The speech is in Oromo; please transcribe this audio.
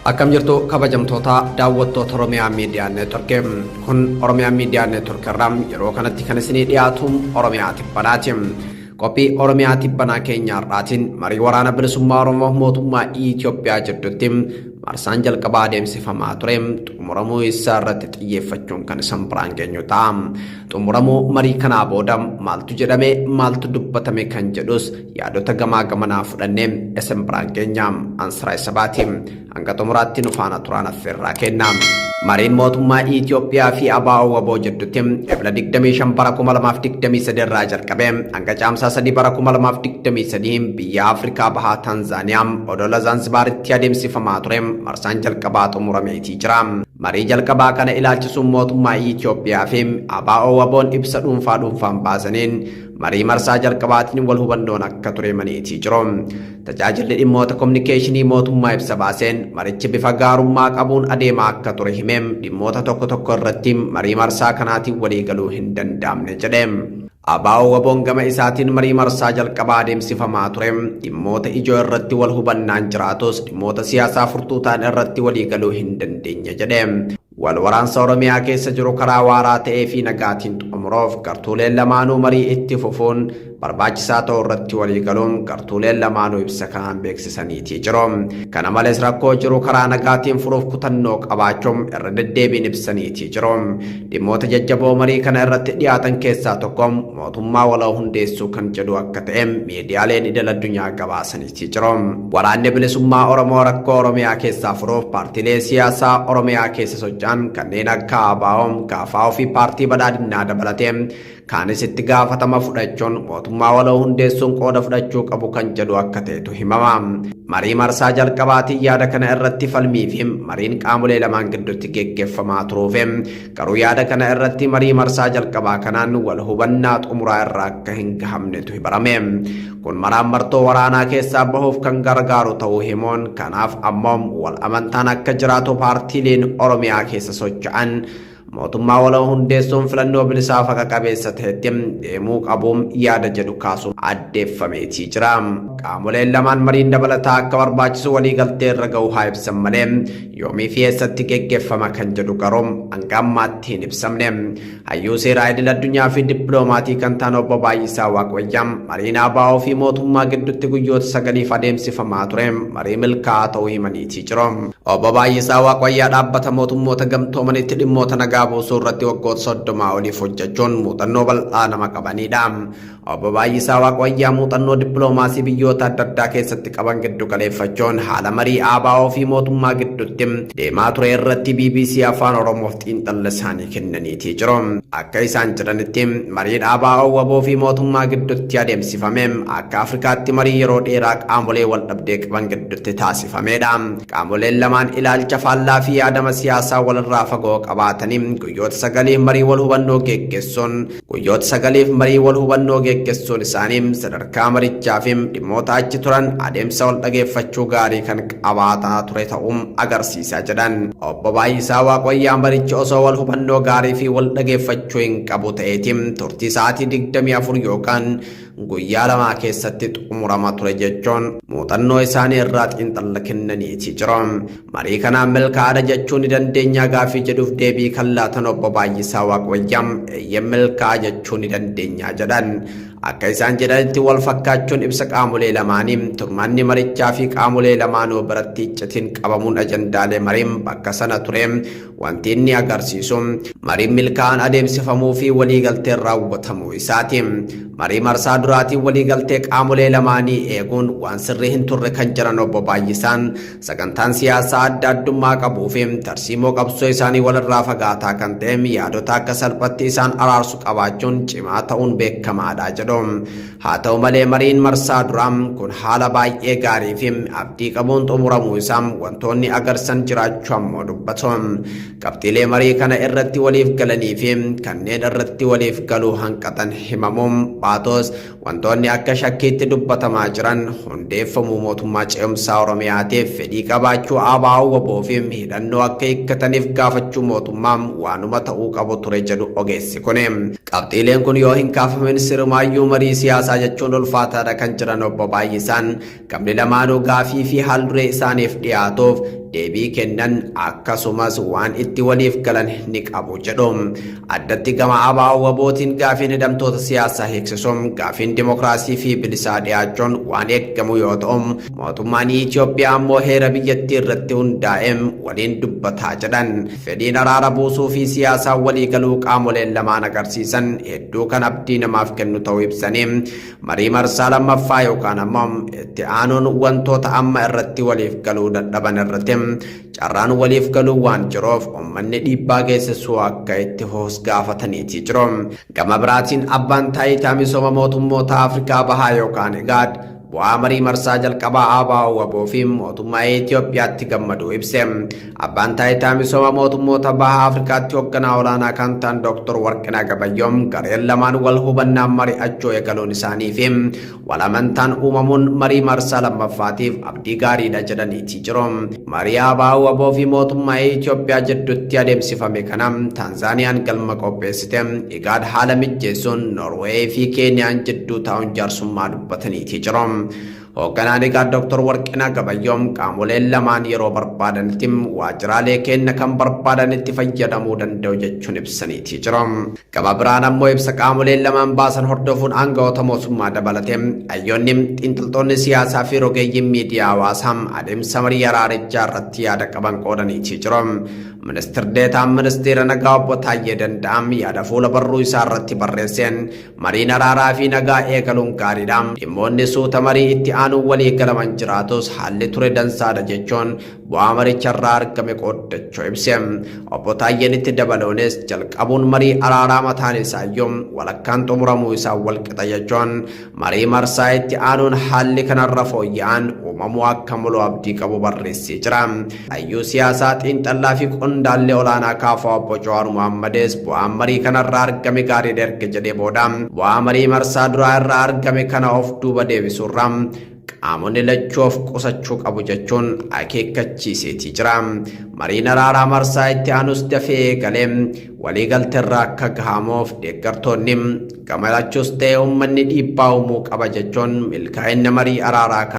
Akkam jirtu kabajamtoota daawwattoota Oromiyaa Miidiyaa Neetwork. Kun Oromiyaa Miidiyaa Neetwork irraa yeroo kanatti kan isinii dhiyaatu Oromiyaa Tibbanaati. Qophii Oromiyaa Tibbanaa keenya har'aatiin marii waraana bilisummaa Oromoo mootummaa Itoophiyaa jidduutti marsaan jalqabaa adeemsifamaa ture xumuramuu isaa irratti xiyyeeffachuun kan isin biraan geenyu ta'a. Xumuramuu marii kanaa booda maaltu jedhame, maaltu dubbatame kan jedhus yaadota gamaa gamanaa fudhannee isin biraan geenya. Ansiraa Sabaati. Hanga xumuraatti nu faana turaan affeerraa kenna. Mariin mootummaa Itoophiyaa fi ABO WBO jidduutti Ebla 25 bara 2023 irraa jalqabee hanga Caamsaa 3 bara 2023 biyya Afrikaa Bahaa Taanzaaniyaa odola Zaanzibaaritti adeemsifamaa ture marsaan jalqabaa xumurameetii jira. Marii jalqabaa kana ilaalchisuun mootummaa Itoophiyaa fi ABO WBOn ibsa dhuunfaa dhuunfaan baasaniin marii marsaa jalqabaatiin wal hubannoon akka ture maniitii jiru. Tajaajilli dhimmoota kominikeeshinii mootummaa ibsa baaseen marichi bifa gaarummaa qabuun adeemaa akka ture himeem dhimmoota tokko tokko irratti marii marsaa kanaatiin walii galuu hin danda'amne jedhe. ABO WBOn gama isaatiin marii marsaa jalqabaa adeemsifamaa ture dhimmoota ijoo irratti wal hubannaan jiraatus dhimmoota siyaasaa furtuu ta'an irratti walii galuu hin dandeenye jedhe. Wal waraansa Oromiyaa keessa jiru karaa waaraa ta'ee fi nagaatiin xumuruuf gartuuleen lamaanuu marii itti fufuun barbaachisaa ta'uu irratti walii galuun gartuuleen lamaanuu ibsa kanaan beeksisaniitii jiru. Kana malees rakkoo jiru karaa nagaatiin furuuf kutannoo qabaachuun irra deddeebiin ibsaniitii jiru. Dhimmoota jajjaboo marii kana irratti dhiyaatan keessaa tokko mootummaa waloo hundeessuu kan jedhu akka ta'e miidiyaaleen idil addunyaa gabaasaniitii jiru. Waraanni bilisummaa Oromoo rakkoo Oromiyaa keessaa furuuf paartiilee siyaasaa Oromiyaa keessa socho'an kanneen akka ABO, KFO fi paartii badhaadhinaa dabalatee kaanis itti gaafatama fudhachuun mootummaa waloo hundeessuun qooda fudhachuu qabu kan jedhu akka ta'etu himama. Marii marsaa jalqabaatiin yaada kana irratti falmii fi mariin qaamolee lamaan gidduutti geggeeffamaa turuuf garuu yaada kana irratti marii marsaa jalqabaa kanaan wal hubannaa xumuraa irra akka hin gahamnetu barame. Kun maraan martoo waraanaa keessaa bahuuf kan gargaaru ta'uu himuun kanaaf ammoo wal amantaan akka jiraatu paartiileen Oromiyaa keessa socho'an mootummaa waloo hundeessuun filannoo bilisaa faqa qabeessa ta'etti deemuu qabu yaada jedhu kaasuun addeeffameetii jira. Qaamoleen lamaan mariin dabalataa akka barbaachisu waliigaltee irra ga'uu haa ibsan malee yoomii fi eessatti geggeeffama kan jedhu garuu hanga ammaatti hin ibsamne. Hayyuu seeraa idil addunyaa fi dippiloomaatii kan ta'an obbo Baay'isaa Waaqwayyaa mariin ABO fi mootummaa gidduutti guyyoota sagaliif adeemsifamaa ture marii milkaa'aa ta'uu himaniitii jiru. Obbo Baay'isaa Waaqwayyaa dhaabbata mootummoota gamtoomanitti dhimmoota nagaa buusuu irratti waggoota 30 oliif hojjechuun muuxannoo bal'aa nama qabanidha. Obbo Baay'isaa Waaqwayyaa muuxannoo dippiloomaasii biyyoota adda addaa keessatti qaban giddu galeeffachuun haala marii ABO fi mootummaa gidduutti deemaa ture irratti BBC Afaan Oromoof xiinxalla isaanii kennaniitii jiru. Akka isaan jedhanitti mariin ABO WBO fi mootummaa gidduutti adeemsifame akka Afrikaatti marii yeroo dheeraa qaamolee wal dhabdee qaban gidduutti taasifamedha. Qaamoleen lamaan ilaalcha faallaa fi yaadama siyaasaa walirraa fagoo qabaatanii guyyoota sagaliif marii wal hubannoo geggeessuun guyyoota sagaliif marii wal hubannoo geggeessuun isaanii sadarkaa marichaa fi dhimmoota achi turan adeemsa wal dhageeffachuu gaarii kan qabaataa ture ta'uu agarsiisaa jedhan. Obbo Baay'isaa Waaqwayyaa marichi osoo wal hubannoo gaarii fi wal dhageeffachuu hin qabu ta'eeti turtii sa'aatii 24 yookaan guyyaa lamaa keessatti xumurama ture jechuun muuxannoo isaanii irraa xiinxalla kennaniitii jiru. Marii kanaan milkaa'aadha jechuu ni dandeenya gaafii jedhuuf deebii kan laatan obbo Baay'isaa Waaqwayyaa eeyyeen milkaa'aa jechuu ni dandeenya jedhan. Akka isaan jedhanitti wal fakkaachuun ibsa qaamolee lamaanii turmaanni marichaa fi qaamolee lamaanuu biratti iccitiin qabamuun ajandaalee mariin bakka sana ture wanti inni agarsiisu mariin milkaa'aan adeemsifamuu fi waliigalteen raawwatamuu isaati. Marii marsaa duraatiin waliigaltee qaamolee lamaanii eeguun waan sirrii hin turre kan jiran obbo Baay'isaan sagantaan siyaasaa adda addummaa qabuu fi tarsiimoo qabsoo isaanii walirraa fagaataa kan ta'e yaadota akka salphatti isaan araarsu qabaachuun cimaa ta'uun beekamaadha jedhu. Haa ta'u malee mariin marsaa duraa kun haala baay'ee gaarii fi abdii qabuun xumuramuu isaa wantoonni agarsan jiraachuu ammoo dubbatu. Qabxiilee marii kana irratti waliif galanii fi kanneen irratti waliif galuu hanqatan himamuun baatos wantoonni akka shakkiitti dubbatamaa jiran hundeeffamuu mootummaa ce'umsaa Oromiyaatiif fedhii qabaachuu ABO WBO fi hidhannoo akka hiikkataniif gaafachuu mootummaa waanuma ta'uu qabu ture jedhu ogeessi kun. Qabxiileen kun yoo hin kaafamin sirumaayyuu marii siyaasaa jechuun ulfaataadha kan jiran obbo Baay'isaan gamni lamaanuu gaafii fi haalduree isaaniif dhiyaatuuf Deebii kennan akkasumas waan itti waliif galan ni qabu jedhu. Addatti gama ABO-WBOtiin gaafiin hidhamtoota siyaasaa hiiksisuun, gaafiin dimokiraasii fi bilisaa dhiyaachuun waan eeggamu yoo ta'u, mootummaan Itoophiyaa ammoo heera biyyattii irratti hundaa'ee waliin dubbataa jedhan. Fedhiin araara buusuu fi siyaasaa walii galuu qaamoleen lamaan agarsiisan hedduu kan abdii namaaf kennu ta'uu ibsanii, marii marsaa lammaffaa yookaan ammoo itti aanuun wantoota amma irratti waliif galuu dadhaban irratti carraan waliif galuu waan jiruuf uummanni dhiibbaa geessisuu akka itti fufus gaafataniitii jiru. Gama biraatiin, abbaan taayitaa misooma mootummoota Afrikaa Bahaa yookaan IGAD bu'aa marii marsaa jalqabaa ABO-WBO fi mootummaa Itoophiyaatti gammaduu ibse. Abbaan taayitaa misooma mootummoota Baha Afrikaatti hoogganaa olaanaa kan ta'an Dr. Warqinaa Gabayyoom gareen lamaan wal hubannaan mari'achuu eegaluun isaanii fi wal amantaan uumamuun marii marsaa lammaffaatiif abdii gaariidha jedhaniitii jiru. Marii ABO-WBO fi mootummaa Itoophiyaa jidduutti adeemsifame kana Taanzaaniyaan galma qopheessite, IGAD haala mijjeessuun, Noorweey fi Keeniyaan jidduu taa'uun jaarsummaa dubbataniitii jiru. Hoogganaan IGAD Dr. Warqinaa Gabayyoom qaamoleen lamaan yeroo barbaadanitti waajjiraalee keenya kan barbaadanitti fayyadamuu danda'u jechuun ibsaniitii jiru. Gama biraan ammoo, ibsa qaamoleen lamaan baasan hordofuun aangawoota mootummaa dabalatee hayyoonni, xiinxaltoonni siyaasaa fi rogeeyyiin miidiyaa hawaasaa adeemsa marii araarichaa irratti yaada qaban qoodaniitii jiru. Ministir Deetaan Ministeera Nagaa Obbo Taayyee Danda'am yaada fuula barruu isaa irratti barreesseen, mariin araaraa fi nagaa eegaluun gaariidha. Dhimmoonni suuta marii itti aanuun walii galaman jiraatus, haalli ture dansaadha jechuun bu'aa maricharraa argame qooddachuu ibse. Obbo Taayyeen itti dabaluunis, jalqabuun marii araaraa mataan isaayyuu walakkaan xumuramuu isaa walqixa jechuun, marii marsaa itti aanuun haalli kanarra fooyya'aan uumamuu akka malu abdii qabu barreessee jira. Hayyuu siyaasaa, xiinxallaa fi qondaallee olaanaa KFO Obbo Jawaar Mohaammedes bu'aan marii kanarraa argame gaariidha erga jedhee booda, bu'aa marii marsaa duraa irraa argame kana of duuba deebisuurra qaamonni lachuu of qusachuu qabu jechuun akeekkachiiseetii jira. Mariin araaraa marsaa itti aanus dafee eegalee waliigalteerra akka gahamuuf deeggartoonni gama lachuus ta'e uummanni dhiibbaa uumuu qaba jechuun milkaa'ina marii araaraa